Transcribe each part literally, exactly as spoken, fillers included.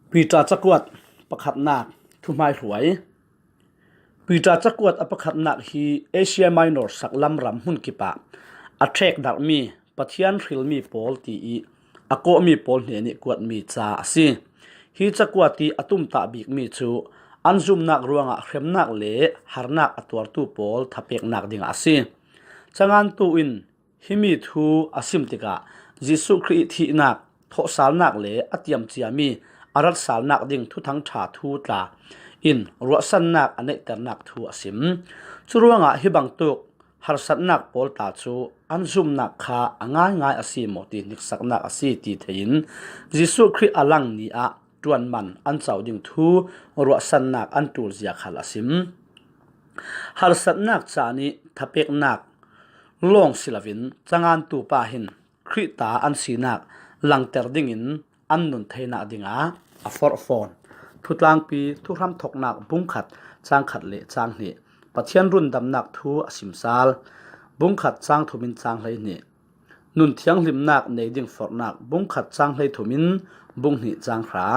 Peter cakuat pakhatnak thuhmaihruai. Peter cakuat a pakhatnak hi Asia Minor saklam ram hmun kipah a ṭhekdarhmi Pathian hrilmi pawl ti ih a kawhmi pawl hnenih kuatmi ca a si. Hi cakuat ih a tumtah bikmi cu an zumnak ruangah hremnak le harnak a tuartu pawl thapeknak dingah a si. Cangantu in himi thu a sim tikah Jesuh Khrih ih thihnak, thawhsalnak le a tiamciami a ratsalnak ding Thuthang ṭha thu tla in ruahsannak a neihternak thu a sim. Curuangah hi bangtuk harsatnak pawl tla cu an zumnak kha a ngaingai a si maw ti hniksaknak a si ti theiin Jesuh Khrih a lang ni ah ṭuanman an co ding thu ruahsannak an ṭulzia khal a sim. Harsatnak caan ih thapeknak lawng si loin cangantu pa hin Khrih ta an sinak langter dingin an nun theinak dingah a forh fawn. Thutlangpi thuhram thoknak bungkhat cangkhat le canghnih Pathian rundamnak thu a simsal. Bungkhat cangthum in canghlei hnih. Nun thianghlimnak nei ding forhnak bungkhat canghlei thum in bunghnih canghra.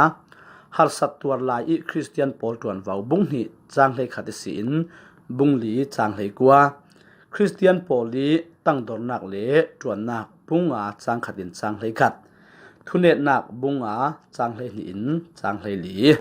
Harsat tuar lai ih Khristian pawl ṭuanvo bunghnih canghlei khat ihsin bungli canghlei kua. Khristian pawl ih tangdornak le ṭuannak bunga cangkhat in canghlei khat. Thunetnak bunga canghlei hnih in canghlei li.